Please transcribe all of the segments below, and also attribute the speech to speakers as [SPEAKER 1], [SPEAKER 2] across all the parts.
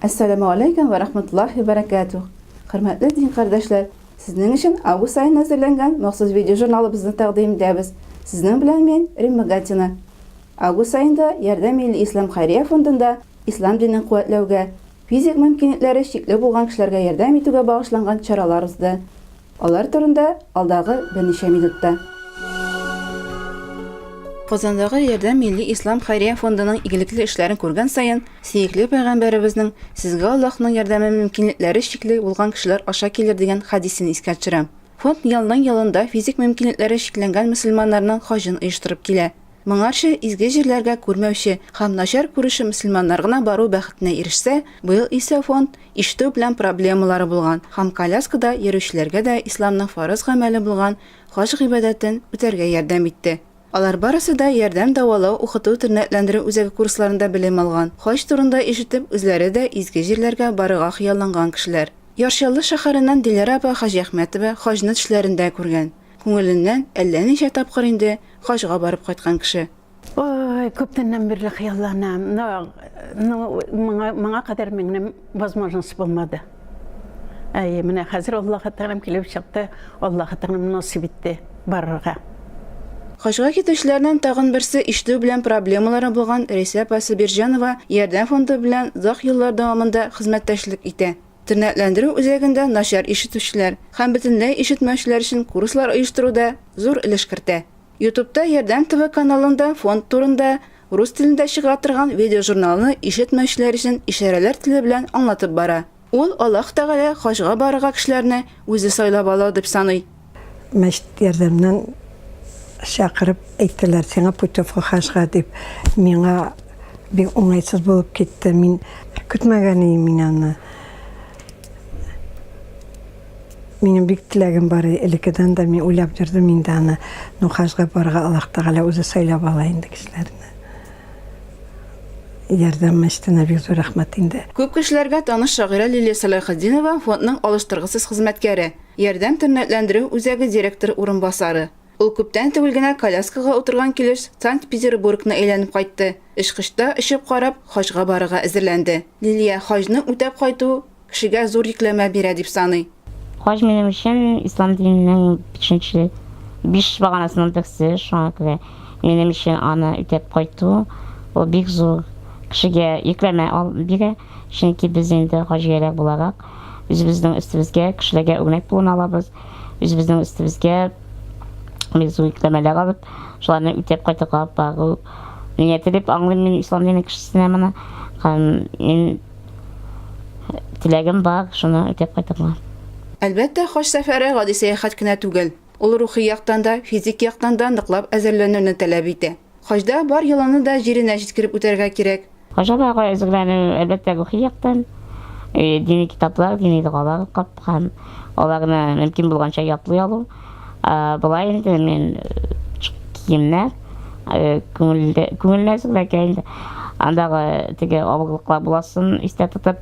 [SPEAKER 1] Әссәламү алейкум вә рахматуллахи вә бәрәкәтүх. Хөрмәтле дин кардәшләр, сезнең өчен август аенда әзерләнгән махсус видеожурналыбызны тәкъдим итәбез. Сезнең белән мин, Римма Гатина. Август аенда Ярдәм милли ислам хәйрия фондында ислам динен куәтләүгә, физик мөмкинлекләре чикле булган кешеләргә ярдәм итүгә багышланган чаралар узды. Алар турында алдагы берничә минутта. Казандагы Ярдәм милли ислам хәйрия фондының игелекле эшләрен күргән саен, сөекле пәйгамбәребезнең Сезгә Аллаһның ярдәме мөмкинлекләре чикле булган кешеләр аша килер дигән хәдисен искә төшерәм. Фонд елның-елында физик мөмкинлекләре чикләнгән мөселманнарның хаҗын оештырып килә. Моңарчы изге җирләргә күрмәүче һәм начар күрүче мөселманнар гына бару бәхетенә ирешсә, быел исә фонд ишетү белән проблемалары булган һәм коляскада йөрүчеләргә дә исламның фарыз гамәле булган хаҗ гыйбадәтен үтәргә ярдәм итте. Алар барысы да Ярдәм дәвалау укыту-тернәкләндерү үзәге курсларында белем алган, хаҗ турында ишетеп, үзләре дә изге җирләргә барырга хыялланган кешеләр. Яр Чаллы шәһәреннән Диләрә апа Хаҗиәхмәтова хаҗны төшләрендә күргән. Күңеленнән әллә ничә тапкыр инде хаҗга барып кайткан кеше.
[SPEAKER 2] Ой, күптәннән бирле хыялланам. Но, но моңа, моңа кадәр минем возможность булмады. Әйе, менә хәзер Аллаһы Тәгаләм килеп чыкты, Аллаһы Тәгаләм насыйп итте барырга.
[SPEAKER 1] Хаҗга китүчеләрнең тагын берсе ишетү белән проблемалары булган Рәйсә апа Сабирҗанова Ярдәм фонды белән озак еллар дәвамында хезмәттәшлек итә. Тернәкләндерү үзәгендә начар ишетүчеләр һәм бөтенләй ишетмәүчеләр өчен курслар оештыруда зур өлеш кертә. Ютубта Ярдәм ТВ каналында фонд турында рус телендә чыга торган видеожурналны ишетмәүчеләр өчен ишарәләр теле белән аңлатып бара. Ул Аллаһ Тәгалә хаҗга барырга кешеләрне үзе сайлап ала дип саный.
[SPEAKER 3] Мәчет ярдәмнән чакырып әйттеләр, сиңа путевка хаҗга дип. Миңа бик уңайсыз булып китте. Мин көтмәгән идем мин аны. Минем бик теләгем бар иде. Элеккедән дә мин уйлап йөрдем инде аны. Ну, хаҗга барырга Аллаһ Тәгалә үзе сайлап ала инде кешеләрне. Ярдәм мәчетенә бик зур рәхмәт инде.
[SPEAKER 1] Күп кешеләргә таныш шагыйрә Лилия Сәләхетдинова фондның алыштыргысыз хезмәткәре, Ярдәм тернәкләндерү үзәге директоры урынбасары. Ул күптән түгел генә коляскага утырган килеш Санкт-Петербургны әйләнеп кайтты, очкычта очып карап, хаҗга барырга әзерләнде. Лилия хаҗны үтәп кайту кешегә зур йөкләмә бирә дип саный.
[SPEAKER 4] Хаҗ минем өчен ислам диненең бишенче, биш баганасының берсе, шуңа күрә минем өчен аны үтәп кайту ул бик зур кешегә йөкләмә бирә, чөнки без инде хаҗияләр буларак үзебезнең өстебезгә кешеләргә үрнәк булын алабыз, үзебезнең өстебезгә бик зур йөкләмәләр алып, шуларны үтәп кайтырга бару нияте дип аңлыйм мин ислам дине кешесенә моны. Һәм мин Теләгем бар, шуны үтәп кайтырга.
[SPEAKER 1] Әлбәттә, хаҗ сәфәре гади сәяхәт кенә түгел. Ул рухи яктан да, физик яктан да ныклап әзерләнүне таләп итә. Хаҗда бар йоланы да җиренә җиткереп үтәргә кирәк.
[SPEAKER 4] Хаҗга барырга әзерләнү, әлбәттә, рухи яктан, дини китаплар, дини догалар укып һәм аларны мөмкин булганча ятлый алу. Болай инде мин киемнәр, күңелле, күңелле әзерләргә инде. Андагы теге авырлыклар буласын истә тотып,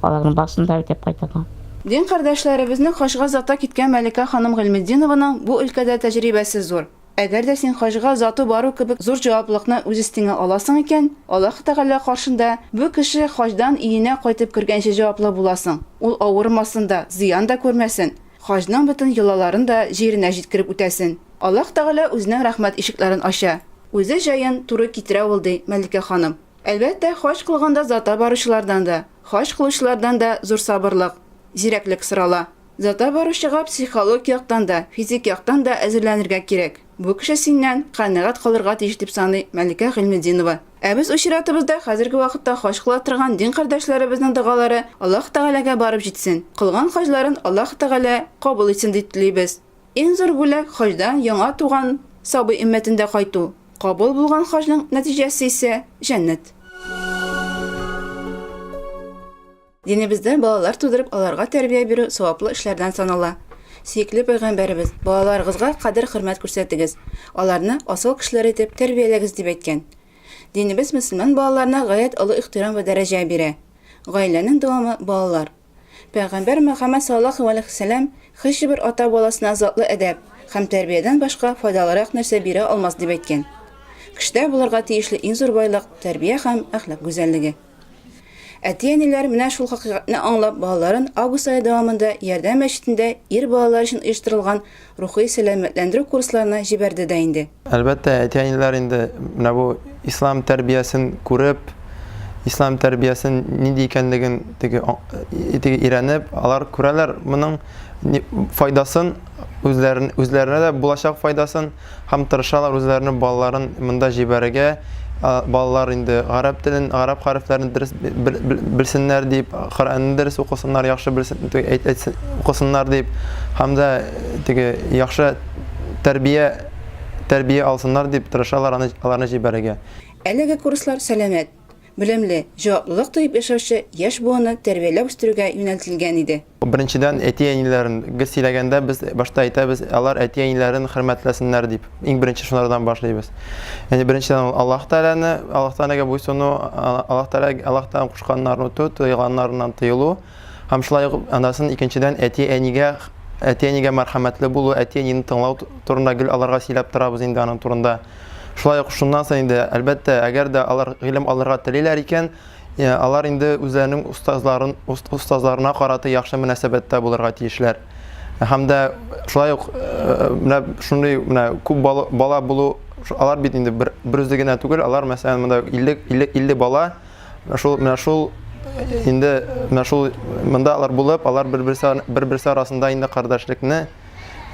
[SPEAKER 4] аларның барысын да үтәп кайтырга.
[SPEAKER 1] Дин кардәшләребезне хаҗга озата киткән Мәликә ханым Гыйльметдинованың бу өлкәдә тәҗрибәсе зур. Әгәр дә син хаҗга озату бару кебек зур җаваплылыкны үз өстеңә аласың икән, Аллаһ Тәгалә каршында бу кеше хаҗдан өенә кайтып кергәнче җаваплы буласың. Ул авырмасын да, зыян да күрмәсен, хаҗның бөтен йолаларын да җиренә җиткереп үтәсен. Аллаһ Тәгалә үзенең рәхмәт ишекләрен ача. Үзе җаен туры китерә ул, ди Мәликә ханым. Әлбәттә, хаҗ кылганда зата баручылардан да, хаҗ кылучылардан да зур сабырлык, зирәклек сорала. Зата баручыга психологик яктан да, физик яктан да әзерләнергә кирәк. Бу кеше синнән канәгать калырга тиеш, дип саный Мәликә Гыйльметдинова. Ә без үз чиратыбызда хәзерге вакытта хаҗ кыла торган дин кардәшләребезнең догалары Аллаһ Тәгаләгә барып җитсен, кылган хаҗларын Аллаһ Тәгалә кабул итсен дип телибез. Иң зур бүләк, хаҗдан яңа туган сабый өммәтендә кайту. Кабул булган хаҗның нәтиҗәсе исә, җәннәт. Динебездә балалар тудырып, аларга тәрбия бирү саваплы эшләрдән санала. Сөекле пәйгамбәребез, Балаларыгызга кадер-хөрмәт күрсәтегез, аларны асыл кешеләр итеп тәрбияләгез, дип әйткән. Динебез мөселман балаларына гаять олы ихтирам вә дәрәҗә бирә. Гаиләнең дәвамы, балалар. Пәйгамбәр Мөхәммәд саллаллаһу галәйһи ва сәлләм, Һичбер ата баласына затлы әдәп һәм тәрбиядән башка файдалырак нәрсә бирә алмас, дип әйткән. Кешедә булырга тиешле иң зур байлык, тәрбия һәм әхлак гүзәллеге. Әти-әниләр менә шул хакыйкатьне аңлап, балаларын август ае дәвамында Ярдәм мәчетендә ир балалар өчен оештырылган рухи сәламәтләндерү курсларына җибәрде дә инде.
[SPEAKER 5] Әлбәттә, әти-әниләр инде менә бу ислам тәрбиясен күреп, ислам тәрбиясен нинди икәнлеген теге теге өйрәнеп, алар күрәләр моның файдасын, үзләрен үзләренә дә булачак файдасын һәм тырышалар үзләренең балаларын монда җибәрергә, балалар инде гарәп телен, гарәп хәрефләрен дөрес белсеннәр дип, Коръәнне дөрес укысыннар, яхшы белсен, әйтсен, укысыннар дип, һәм дә теге яхшы тәрбия тәрбия алсыннар дип тырышалар аны аларны җибәрергә.
[SPEAKER 1] Әлеге курслар сәламәт, белемле, җаваплылык тоеп яшәүче яшь буынны тәрбияләп үстерүгә юнәлтелгән иде.
[SPEAKER 5] Беренчедән, әти-әниләрен, гел сөйләгәндә без башта әйтәбез, алар әти-әниләрен хөрмәтләсеннәр дип. Иң беренче шунардан башлыйбыз. Ягъни беренчедән ул Аллаһ Тәгаләне, Аллаһ Тәгаләгә буйсыну, Аллаһ Тәгалә Аллаһ Тәгалә кушканнарны үтү, тыйганнарыннан тыелу. Һәм шулай ук анасын икенчедән әти-әнигә әти-әнигә мәрхәмәтле булу, әти-әнине тыңлау турында гел аларга сөйләп торабыз инде аның турында. Шулай ук шуннан соң инде, әлбәттә, әгәр дә алар гыйлем алырга телиләр икән, алар инде үзләренең остазларын остазларына карата яхшы мөнәсәбәттә булырга тиешләр. Һәм дә шулай ук менә шундый менә күп бала, бала булу алар бит инде бер, бер үзе генә түгел, алар мәсәлән монда 50 50 50 бала шул менә шул инде менә шул монда алар булып, алар бер-берсе бер-берсе арасында инде кардәшлекне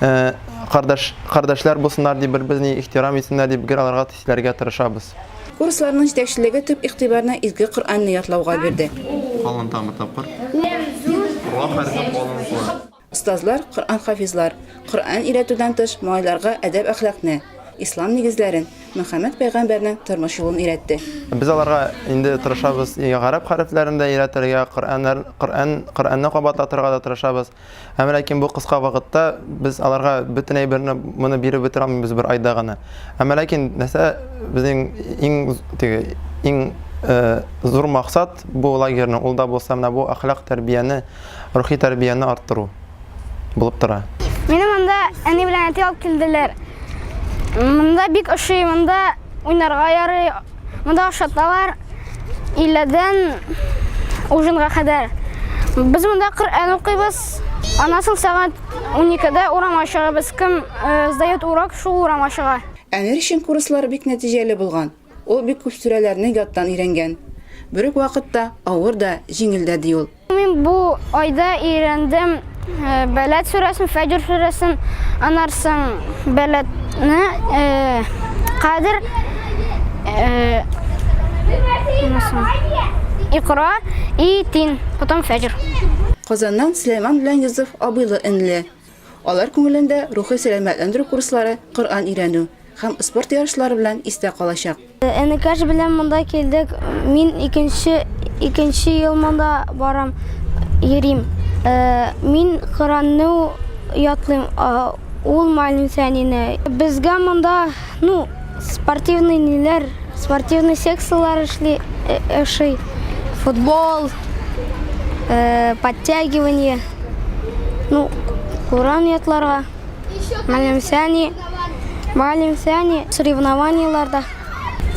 [SPEAKER 5] кардәш кардәшләр булсыннар дип, бер-берсен ихтирам итсеннәр дип гел аларга сөйләргә тырышабыз.
[SPEAKER 1] Курсларның җитәкчелеге төп игътибарны Изге Коръәнне ятлауга бирде.
[SPEAKER 5] Калын тагын бер тапкыр. Ра хәрефе калын укыла.
[SPEAKER 1] Остазлар, Коръән-хафизлар, Коръән өйрәтүдән тыш, малайларга әдәп-әхлакны, ислам нигезләрен, Мөхәммәд пәйгамбәрнең тормыш юлын өйрәтте.
[SPEAKER 5] Без аларга инде тырышабыз гарәп хәрефләрен дә өйрәтергә, Коръәннәр, Коръән, Коръәнне кабатлатырга да тырышабыз. Әмма ләкин бу кыска вакытта без аларга бөтен әйберне моны биреп бетерә алмыйбыз бер айда гына. Әмма ләкин нәрсә безнең иң теге иң э, зур максат бу лагерьның ул да булса менә бу әхлак тәрбияне, рухи тәрбияне арттыру булып тора.
[SPEAKER 6] Мине монда әни белән әти алып килделәр. Монда бик ошый, монда уйнарга ярый, Монда ашаталар өйләдән ужинга кадәр. Без монда Коръән укыйбыз. Аннан соң сәгать 12-дә урамга чыгабыз. Кем э, сдает урок, шул урамга чыга.
[SPEAKER 1] Әмир өчен курслар бик нәтиҗәле булган. Ул бик күп сүрәләрне яттан өйрәнгән. Бер үк вакытта авыр да, җиңел дә, ди ул.
[SPEAKER 6] Мин бу айда өйрәндем э, Бәләд сүрәсен, Фәҗр сүрәсен, аннан соң Бәләдне, э, Кадер, э, Икра и Тин, потом Фәҗр.
[SPEAKER 1] Казаннан Сөләйман белән Йосыф абыйлы-энеле. Алар күңелендә рухи сәламәтләндерү курслары, Коръән өйрәнү һәм спорт ярышлары белән истә калачак.
[SPEAKER 6] Энекәш белән монда килдек. Мин икенче икенче ел монда барам, йөрим. Э, мин Коранны ятлыйм, ул Малим Сәнине. Безгә монда, ну, спортивный ниләр, спортивный секцияләр эшли, э, ошый. Футбол, э, подтягивание, ну, Коран ятларга. Малим Сәни, Малим Сәни соревнованиеларда.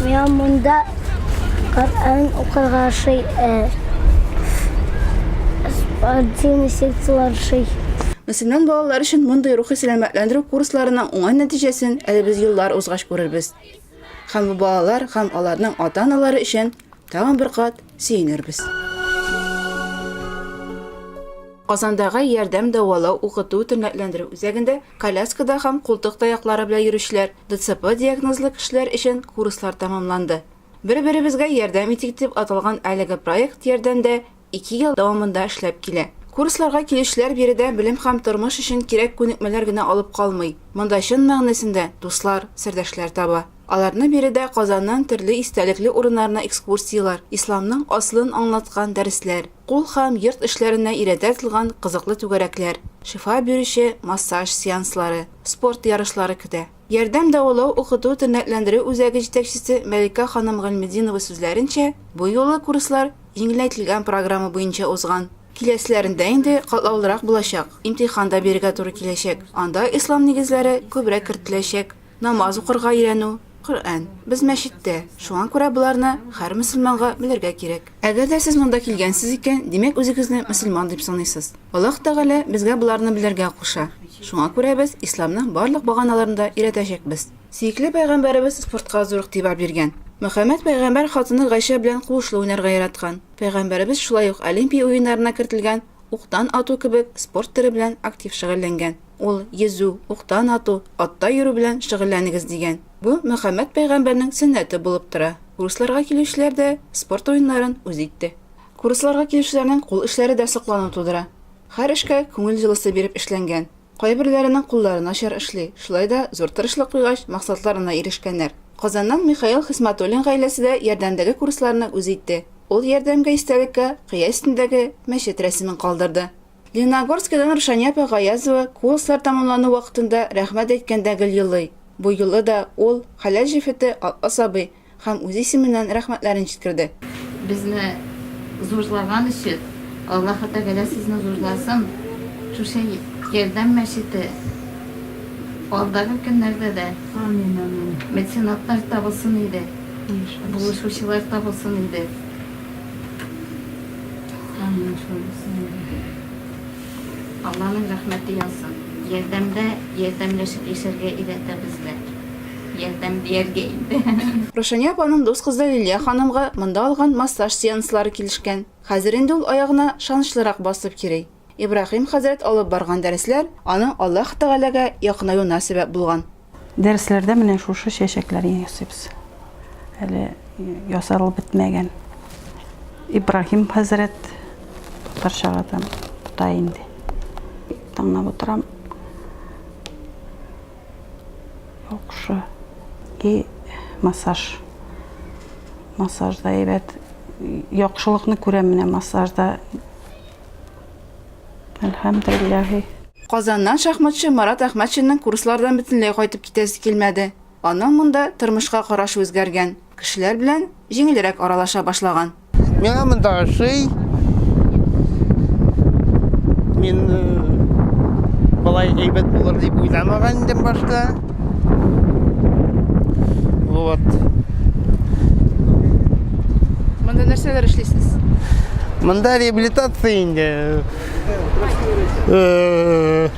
[SPEAKER 6] Миңа монда Коръән укырга ошый, э, спортивный секциялар ошый.
[SPEAKER 1] Мөселман балалар өчен мондый рухи сәламәтләндерү курсларының уңай нәтиҗәсен әле без еллар узгач күрербез. Һәм бу балалар һәм аларның ата-аналары өчен тагын бер кат сөенербез. Казандагы Ярдәм дәвалау укыту тернәкләндерү үзәгендә коляскада һәм култык таяклары белән йөрүчеләр, ДЦП диагнозлы кешеләр өчен курслар тәмамланды. Бер-беребезгә ярдәм итик дип аталган әлеге проект Ярдәмдә ике ел дәвамында эшләп килә. Курсларга килүчеләр биредә белем һәм тормыш өчен кирәк күнекмәләр генә алып калмый, монда чын мәгънәсендә дуслар, сердәшләр таба. Аларны биредә Казанның төрле истәлекле урыннарына экскурсияләр, исламның асылын аңлаткан дәресләр, кул һәм йорт эшләренә өйрәтә торган кызыклы түгәрәкләр, шифа бирүче массаж сеанслары, спорт ярышлары көтә. Ярдәм дәвалау укыту тернәкләндерү үзәге җитәкчесе Мәликә ханым Гыйльметдинова сүзләренчә, бу юлы курслар җиңеләйтелгән программа буенча узган. Киләселәрендә инде катлаулырак булачак, имтихан да бирергә туры киләчәк. Анда ислам нигезләре күбрәк кертеләчәк, намаз укырга өйрәнү, Коръән. Без мәчеттә, шуңа күрә боларны һәр мөселманга белергә кирәк. Әгәр дә сез монда килгәнсез икән, димәк үзегезне мөселман дип саныйсыз. Аллаһ Тәгалә безгә боларны белергә куша. Шуңа күрә без исламның барлык баганаларын да өйрәтәчәкбез. Сөекле пәйгамбәребез спортка зур игътибар биргән. Мөхәммәд пәйгамбәр хатыны Гайшә белән куышлы уйнарга яраткан. Пәйгамбәребез шулай ук Олимпия уеннарына кертелгән уктан ату кебек спорт төре белән актив шөгыльләнгән. Ул йөзү, уктан ату, атта йөрү белән шөгыльләнегез дигән. Бу Мөхәммәд пәйгамбәрнең сөннәте булып тора. Курсларга килүчеләр дә спорт уеннарын үз итте. Курсларга килүчеләрнең кул эшләре дә соклану тудыра. Һәр эшкә күңел җылысы биреп эшләнгән. Кайберләренең куллары начар эшли, шулай да зур тырышлык куйгач, максатларына ирешкәннәр. Казаннан Михаил Хисматуллин гаиләсе дә ярдәмдәге курсларны үз итте. Ул ярдәмгә истәлеккә кыя өстендәге мәчет рәсемен калдырды. Лениногорскидан Рушания апа Гаязова курслар тәмамлану вакытында рәхмәт әйткәндә гел елый. Бу юлы да ул хәләл җефете Атлас абый һәм үзе исеменнән рәхмәтләрен җиткерде.
[SPEAKER 7] Безне зурлаган өчен Аллаһы Тәгалә сезне зурласын. Шушы Ярдәм мәчете алдагы көннәрдә дә меценатлар табылсын иде, булышучылар табылсын иде. Алланың рәхмәте яусын. Ярдәмдә ярдәмләшеп яшәргә өйрәтә безне. Ярдәм дияргә инде.
[SPEAKER 1] Рушания апаның дус кызы Лилия ханымга монда алган массаж сеанслары килешкән. Хәзер инде ул аягына ышанычлырак басып йөри. Ибраһим хәзрәт алып барган дәресләр аның Аллаһ Тәгаләгә якынаюына сәбәп булган.
[SPEAKER 2] Дәресләрдә менә шушы чәчәкләрне ясыйбыз. Әле ясалып бетмәгән. Ибраһим хәзрәт татарчага да тота инде. Тыңлап утырам. Яхшы. И массаж. Массаж да әйбәт. Яхшылыкны күрәм менә массажда. Әлхәмдүлилләһи.
[SPEAKER 1] Казаннан шахматчы Марат Әхмәтшинның курслардан бөтенләй кайтып китәсе килмәде. Аның монда тормышка карашы үзгәргән, кешеләр белән җиңелрәк аралаша башлаган.
[SPEAKER 8] Миңа монда ошый. Мин э, болай әйбәт булыр дип уйламаган идем башта. Вот.
[SPEAKER 1] Монда нәрсәләр эшлисез?
[SPEAKER 8] Монда реабилитация инде. Э,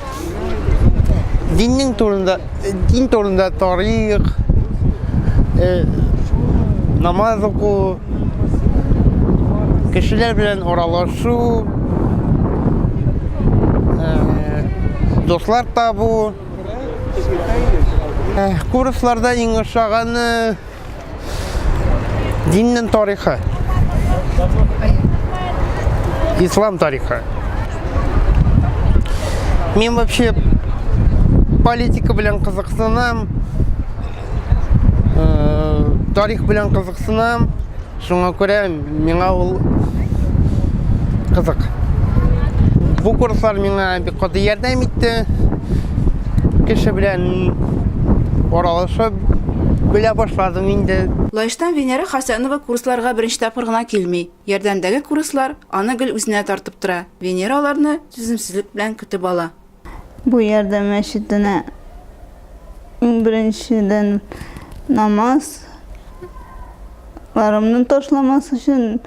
[SPEAKER 8] Диннең турында, дин турында тарих, э, намаз уку, кешеләр белән аралашу, э, дуслар табу. Э, курсларда иң ошаганы Диннең тарихы. Ислам тарихы. Мин вообще политика белән кызыксынам, э, тарих белән кызыксынам. Шуңа күрә миңа ул кызык. Бу курслар миңа бик каты ярдәм итте. Кеше белән аралашып белә башладым инде.
[SPEAKER 1] Лаештан Венера Хәсәнова курсларга беренче тапкыр гына килми. Ярдәмдәге курслар аны гел үзенә тартып тора. Венера аларны түземсезлек белән көтеп ала.
[SPEAKER 9] Бу ярдәм мәчетенә иң беренчедән намаз ларымны ташламас өчен,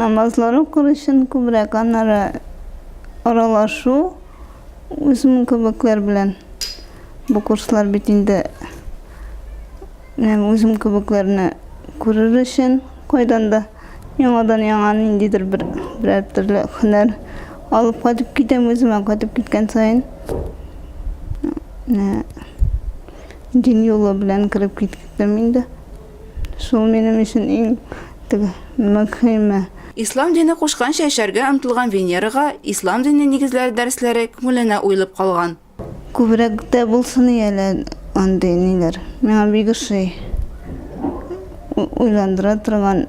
[SPEAKER 9] намазлар укыр өчен күбрәк, аннары аралашу үзем кебекләр белән. Бу курслар бит инде Менә үзем кебекләрне күрер өчен кайдан да яңадан-яңа ниндидер бер берәр төрле һөнәр алып кайтып китәм үземә кайтып киткән саен. Менә дин юлы белән кереп киттем инде. Шул минем өчен иң теге мөһиме.
[SPEAKER 1] Ислам дине кушканча яшәргә омтылган Венерага ислам дине нигезләре дәресләре күңеленә уелып калган.
[SPEAKER 9] Күбрәк тә булсын и әле андый ниләр. Миңа бик ошый. Уйландыра торган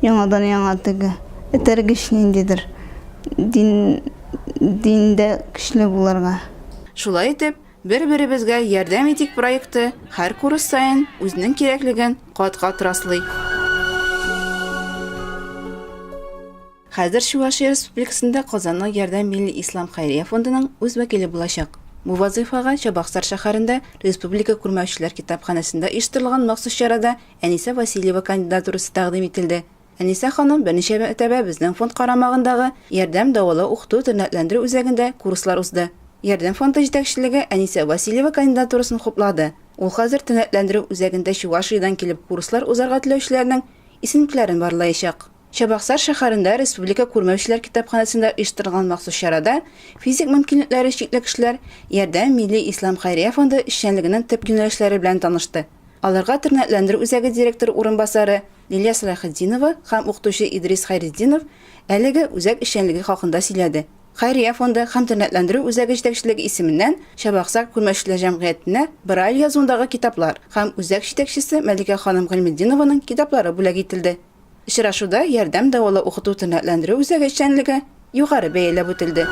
[SPEAKER 9] яңадан-яңа теге этәргеч ниндидер. Дин, диндә көчле булырга.
[SPEAKER 1] Шулай итеп, Бер-беребезгә ярдәм итик проекты һәр курс саен үзенең кирәклеген кат-кат раслый. Хәзер Чувашия Республикасында Казанның Ярдәм милли ислам хәйрия фондының үз вәкиле булачак. Бу вазыйфага Чабаксар шәһәрендә Республика күрмәүчеләр китапханәсендә оештырылган махсус чарада Әнисә Васильева кандидатурасы тәкъдим ителде. Әнисә ханым берничә мәртәбә безнең фонд карамагындагы Ярдәм дәвалау-укыту тернәкләндерү үзәгендә курслар узды. Ярдәм фонды җитәкчелеге Әнисә Васильева кандидатурасын хуплады. Ул хәзер тернәкләндерү үзәгендә Чувашиядән килеп курслар узарга теләүчеләрнең исемлекләрен барлаячак. Чабаксар шәһәрендә Республика күрмәүчеләр китапханәсендә оештырылган махсус чарада физик мөмкинлекләре чикле кешеләр Ярдәм милли ислам хәйрия фонды эшчәнлегенең төп юнәлешләре белән танышты. Аларга тернәкләндерү үзәге директоры урынбасары Лилия Сәлахетдинова һәм укытучы Идрис Хәйретдинов әлеге үзәк эшчәнлеге хакында сөйләде. Хәйрия фонды һәм тернәкләндерү үзәге җитәкчелеге исеменнән Чабаксар күрмәүчеләр җәмгыятенә Брайль язуындагы китаплар һәм үзәк җитәкчесе Мәликә ханым Гыйльметдинованың китаплары бүләк ителде. Очрашуда Ярдәм дәвалау укыту тернәкләндерү үзәге эшчәнлеге югары бәяләп үтелде.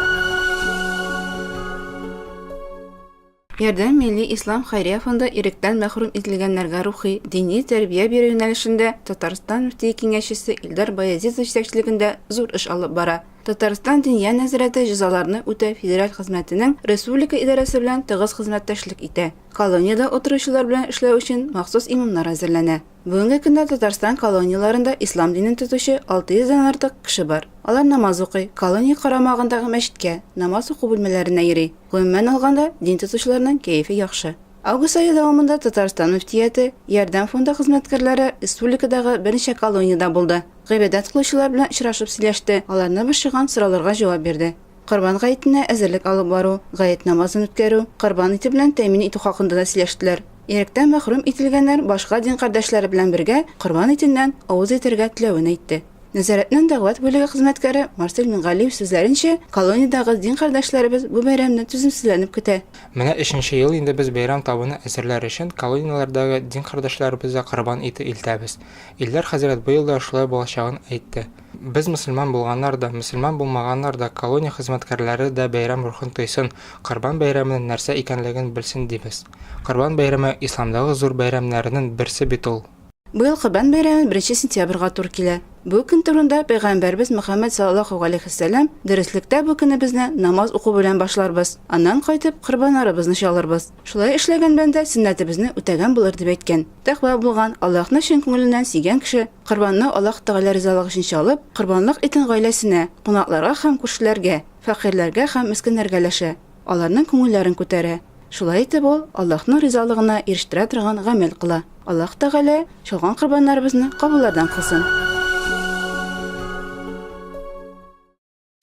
[SPEAKER 1] Ярдәм милли ислам хәйрия фонды иректән мәхрүм ителгәннәргә рухи, дини тәрбия бирү юнәлешендә Татарстан мөфтие киңәшчесе Илдар Баязитов җитәкчелегендә зур эш алып бара. Татарстан Диния нәзарәте җәзаларны үтәү федераль хезмәтенең республика идарәсе белән тыгыз хезмәттәшлек итә. Колониядә утыручылар белән эшләү өчен махсус имамнар әзерләнә. Бүгенге көндә Татарстан колонияләрендә ислам динен тотучы 600 дән артык кеше бар. Алар намаз укый, колония карамагындагы мәчеткә, намаз уку бүлмәләренә йөри. Гомумән алганда, дин тотучыларның кәефе яхшы. Август ае дәвамында Татарстан мөфтияте, Ярдәм фонды хезмәткәрләре республикадагы берничә колониядә булды. Гыйбадәт кылучылар белән очрашып сөйләште, аларны борчыган сорауларга җавап бирде. Корбан гаетенә әзерлек алып бару, гает намазын үткәрү, корбан ите белән тәэмин итү хакында да сөйләштеләр. Иректән мәхрүм ителгәннәр башка дин кардәшләре белән бергә корбан итеннән авыз итәргә теләвен әйтте. Нәзарәтнең дәгъват бүлеге хезмәткәре Марсель Мингалиев сүзләренчә, колониядәге дин кардәшләребез бу бәйрәмне түземсезләнеп көтә.
[SPEAKER 10] Менә өченче ел инде без бәйрәм табыны әзерләр өчен колонияләрдәге дин кардәшләребезгә корбан ите илтәбез. Илдар хәзрәт быел да шулай булачагын әйтте. Без мөселман булганнар да, мөселман булмаганнар да, колония хезмәткәрләре дә бәйрәм рухын тойсын, Корбан бәйрәменең нәрсә икәнлеген белсен дибез. Корбан бәйрәме, исламдагы зур бәйрәмнәрнең берсе бит ул.
[SPEAKER 1] Быел Корбан бәйрәме беренче сентябрьгә туры килә. Бу көн турында пәйгамбәребез Мөхәммәд саллаллаһу галәйһиссәлам, Дөреслектә бу көнебезне намаз уку белән башларбыз, аннан кайтып, корбаннарыбызны чалырбыз. Шулай эшләгән бәндә сөннәтебезне үтәгән булыр, дип әйткән. Тәкъва булган, Аллаһны чын күңеленнән сөйгән кеше корбанны Аллаһ Тәгалә ризалыгы өчен чалып, корбанлык итен гаиләсенә, кунакларга һәм күршеләргә, фәкыйрьләргә һәм мескеннәргә өләшә, аларның күңелләрен күтәрә. Шулай итеп ул Аллаһның ризалыгына ирештерә торган гамәл кыла. Аллаһ Тәгалә чалган корбаннарыбызны кабуллардан кылсын.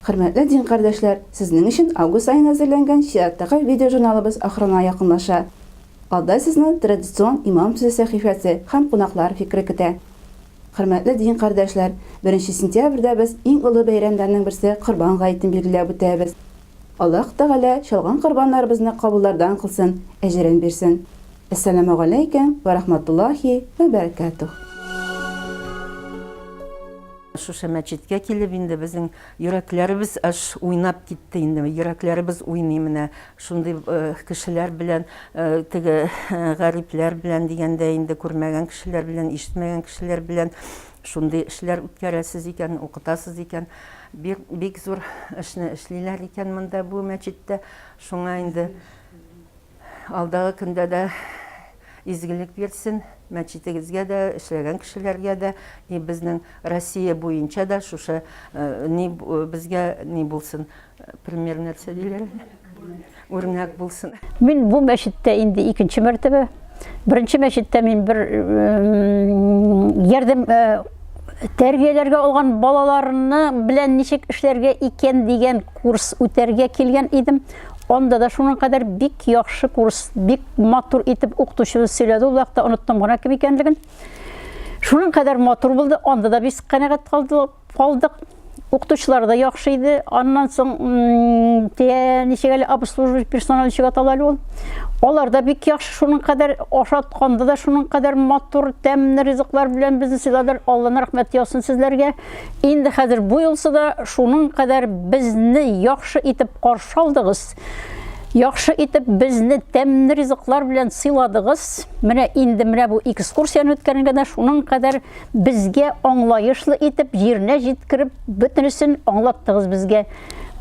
[SPEAKER 1] Хөрмәтле дин кардәшләр, сезнең өчен август аена әзерләнгән чираттагы видеожурналыбыз ахырына якынлаша. Алда сезне традицион Имам сүзе сәхифәсе һәм кунаклар фикере көтә. Хөрмәтле дин кардәшләр, беренче сентябрьдә без иң олы бәйрәмнәрнең берсе Корбан гаетен билгеләп үтәбез. Аллаһ Тәгалә чалган корбаннарыбызны кабуллардан кылсын, әҗерен бирсен. Әссәламүгаләйкем вә рахматуллаһи вә бәрәкәтүһ.
[SPEAKER 11] Шушы мәчеткә килеп инде безнең йөрәкләребез аж уйнап китте инде. Йөрәкләребез уйный менә шундый кешеләр белән, теге гарипләр белән дигәндә инде күрмәгән кешеләр белән, ишетмәгән кешеләр белән шундый эшләр үткәрәсез икән, укытасыз икән. Бик, бик зур эшне эшлиләр икән монда бу мәчеттә. Шуңа инде алдагы көндә дә изгелек бирсен мәчетегезгә дә, эшләгән кешеләргә дә, и безнең Россия буенча да шушы ни безгә ни булсын, пример нәрсә диләр? Үрнәк булсын.
[SPEAKER 2] Мин бу мәчеттә инде икенче мәртәбә. Беренче мәчеттә мин бер ярдәм тәрбияләргә алган балаларны белән ничек эшләргә икән дигән курс үтәргә килгән идем. Анда да шуның кадәр бик яхшы курс, бик матур итеп укытучыбыз сөйләде. Ул вакытта оныттым гына кем икәнлеген. Шуның кадәр матур булды. Анда да без канәгать калдык. Укытучылар да яхшы иде. Аннан соң ничек әле обслуживающий персонал ничек атала әле ул? Алар да бик яхшы, шуның кадәр ашатканда да шуның кадәр матур, тәмле ризыклар белән безне сыйладылар. Алланың рәхмәте яусын сезләргә. Инде хәзер бу юлсы да шуның кадәр безне яхшы итеп каршы алдыгыз. Яхшы итеп безне тәмле ризыклар белән сыйладыгыз. Менә инде менә бу экскурсияне үткәргәндә дә шуның кадәр Безгә аңлаешлы итеп, җиренә җиткереп, бөтенесен аңлаттыгыз безгә.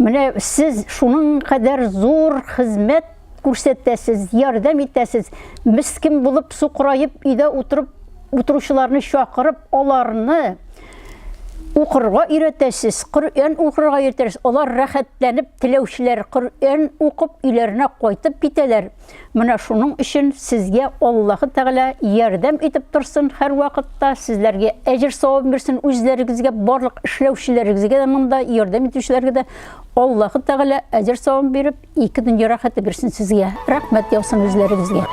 [SPEAKER 2] Менә сез шуның кадәр зур хезмәт
[SPEAKER 12] күрсәтәсез, ярдәм итәсез. Мескен булып, сукыраеп өйдә утырып утыручыларны чакырып, аларны укырга өйрәтәсез, Коръән укырга өйрәтәсез. Алар рәхәтләнеп теләүчеләр Коръән укып өйләренә кайтып китәләр. Менә шуның өчен сезгә Аллаһы Тәгалә ярдәм итеп торсын һәрвакытта, сезләргә әҗер-савап бирсен, үзләрегезгә, барлык эшләүчеләрегезгә дә монда ярдәм итүчеләргә дә Аллаһы Тәгалә әҗер-савап биреп, ике дөнья рәхәте бирсен сезгә. Рәхмәт яусын үзләрегезгә.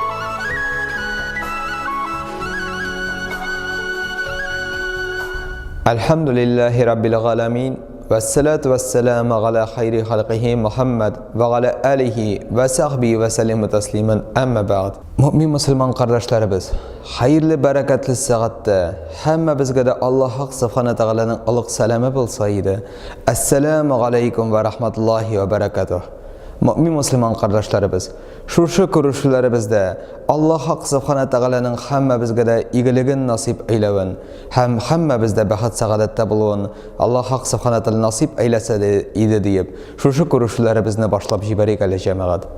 [SPEAKER 13] Әлхәмдүлилләһи раббил галәмин. Вәссәләтү вәссәламү галә хайри халкыйһи Мөхәммәд вә галә әлихи вә сәхбихи вә сәллимү тәслимән, әмма бәгъд. Мөэмин мөселман кардәшләребез, хәерле бәрәкәтле сәгатьтә һәммәбезгә дә Аллаһ Хак Сүбхәнә Тәгаләнең олуг сәламе булса иде. Әссәламү галәйкүм вә рахматуллаһи вә бәрәкәтүһ. Мөэмин мөселман кардәшләребез, шушы күрешүләребездә Аллаһ Хак Сүбхәнә Тәгаләнең һәммәбезгә дә игелеген насыйп әйләвен һәм һәммәбез дә бәхет-сәгадәттә булуын Аллаһ Хак Сүбхәнә Тәгалә насыйп әйләсә иде диеп, шушы күрешүләребезне башлап җибәрик әле, җәмәгать.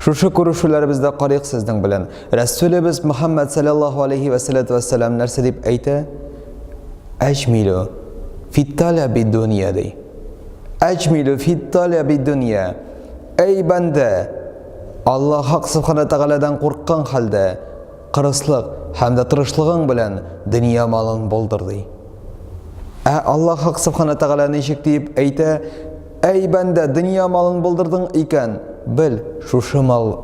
[SPEAKER 13] Шушы күрешүләребездә карыйк сезнең белән. Рәсүлебез Мөхәммәд салләллаһу алейһи вә сәләтү вә сәлам нәрсә дип әйтә? Әҗмилү фи таләби дөнья ди. Әҗмилү фи таләби дөнья. Әй бәндә, Аллаһ Хак Сүбхәнә Тәгаләдән курыккан хәлдә, кырыслык һәм дә тырышлыгың белән дөнья малын булдыр, ди. Ә Аллаһ Хак Сүбхәнә Тәгалә ничек диеп әйтә? Әй бәндә, дөнья малын булдырдың икән, бел, шушы мал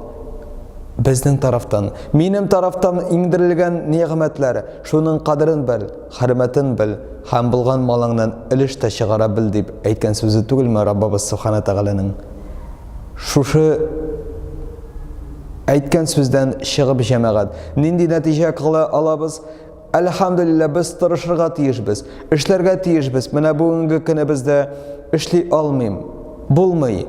[SPEAKER 13] безнең тарафтан, минем тарафтан иңдерелгән нигъмәтләр, шуның кадерен бел, хөрмәтен бел һәм булган малыңнан өлеш тә чыгара бел дип әйткән сүзе түгелме Раббыбыз Сүбхәнә Тәгаләнең? Шушы әйткән сүздән чыгып, җәмәгать, нинди нәтиҗә кыла алабыз? Әлхәмдүлилләһ, без тырышырга тиешбез, эшләргә тиешбез. Менә бүгенге көнебездә эшли алмыйм, булмый,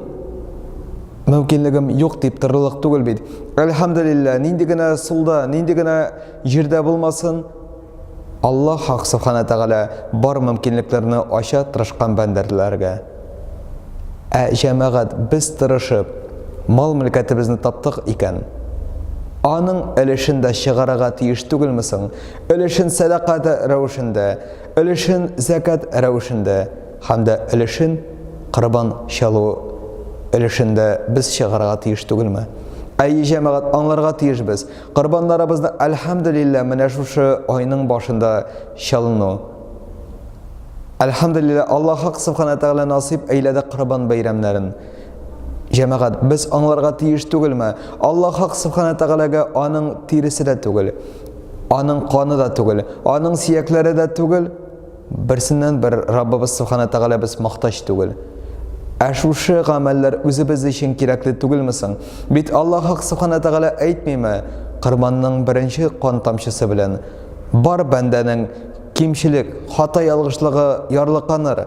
[SPEAKER 13] мөмкинлегем юк дип торырлык түгел бит. Әлхәмдүлилләһ, нинди генә сулда, нинди генә җирдә булмасын, Аллаһ Хак Сүбхәнә Тәгалә бар мөмкинлекләрне ача тырышкан бәндәләргә. Ә җәмәгать, без тырышып, мал-мөлкәтебезне таптык икән, аның өлешен дә чыгарырга тиеш түгелме соң? Өлешен сәдака рәвешендә, өлешен зәкят рәвешендә һәм дә өлешен корбан чалу өлешендә без чыгарырга тиеш түгелме? Әйе, җәмәгать, аңларга тиешбез. Корбаннарыбызны, әлхәмдүлилләһ, менә шушы айның башында чалыну. Әлхәмдүлилләһ, Аллаһ Хак Сүбхәнә Тәгалә насыйп әйләде корбан бәйрәмнәрен. Җәмәгать, без аңларга тиеш түгелме? Аллаһ Хак Сүбхәнә Тәгаләгә аның тиресе дә түгел, аның каны да түгел, аның сөякләре дә түгел, Берсеннән бер Раббыбыз Сүбхәнә Тәгаләбез мохтаҗ түгел. Ә шушы гамәлләр үзебез өчен кирәкле түгелме соң? Бит Аллаһ Хак Сүбхәнә Тәгалә әйтмиме, Кырманның беренче кан тамчысы белән бар бәндәнең кимчелек, хата-ялгышлыгы ярлыканыр,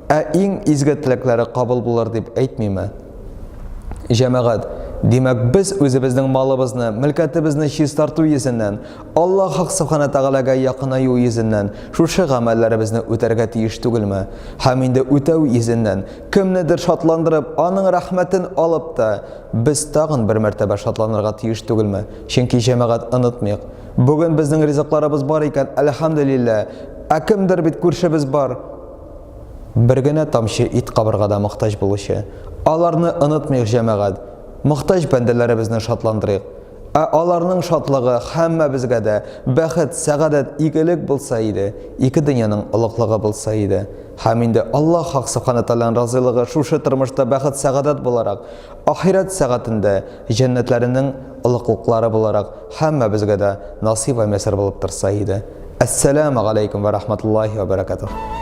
[SPEAKER 13] ә иң изге теләкләре кабул булыр дип әйтмиме? Җәмәгать, димәк, без үзебезнең малыбызны, мөлкәтебезне чистарту йөзеннән, Аллаһ Хак Сүбхәнә Тәгаләгә якынаю йөзеннән шушы гамәлләребезне үтәргә тиеш түгелме? Һәм инде үтәү йөзеннән, кемнедер шатландырып, аның рәхмәтен алып та, без тагын бер мәртәбә шатланырга тиеш түгелме? Чөнки, җәмәгать, онытмыйк, бүген безнең ризыкларыбыз бар икән, әлхәмдүлилләһ, ә кемдер бит күршебез бар, Бер генә тамчы ит кабырга да мохтаҗ булучы. Аларны онытмыйк, җәмәгать. Мохтаҗ бәндәләребезне шатландырыйк. Ә аларның шатлыгы һәммәбезгә дә бәхет, сәгадәт, игелек булса иде, ике дөньяның олуглыгы булса иде. Һәм инде Аллаһ Хак Сүбхәнә Тәгаләнең разыйлыгы шушы тормышта бәхет-сәгадәт буларак, ахирәт сәгатендә җәннәтләренең олуглыклары буларак һәммәбезгә дә насыйп вә мияссәр булып торса иде. Әссәләмү галәйкүм вә рахматуллаһи вә бәрәкәтүһ.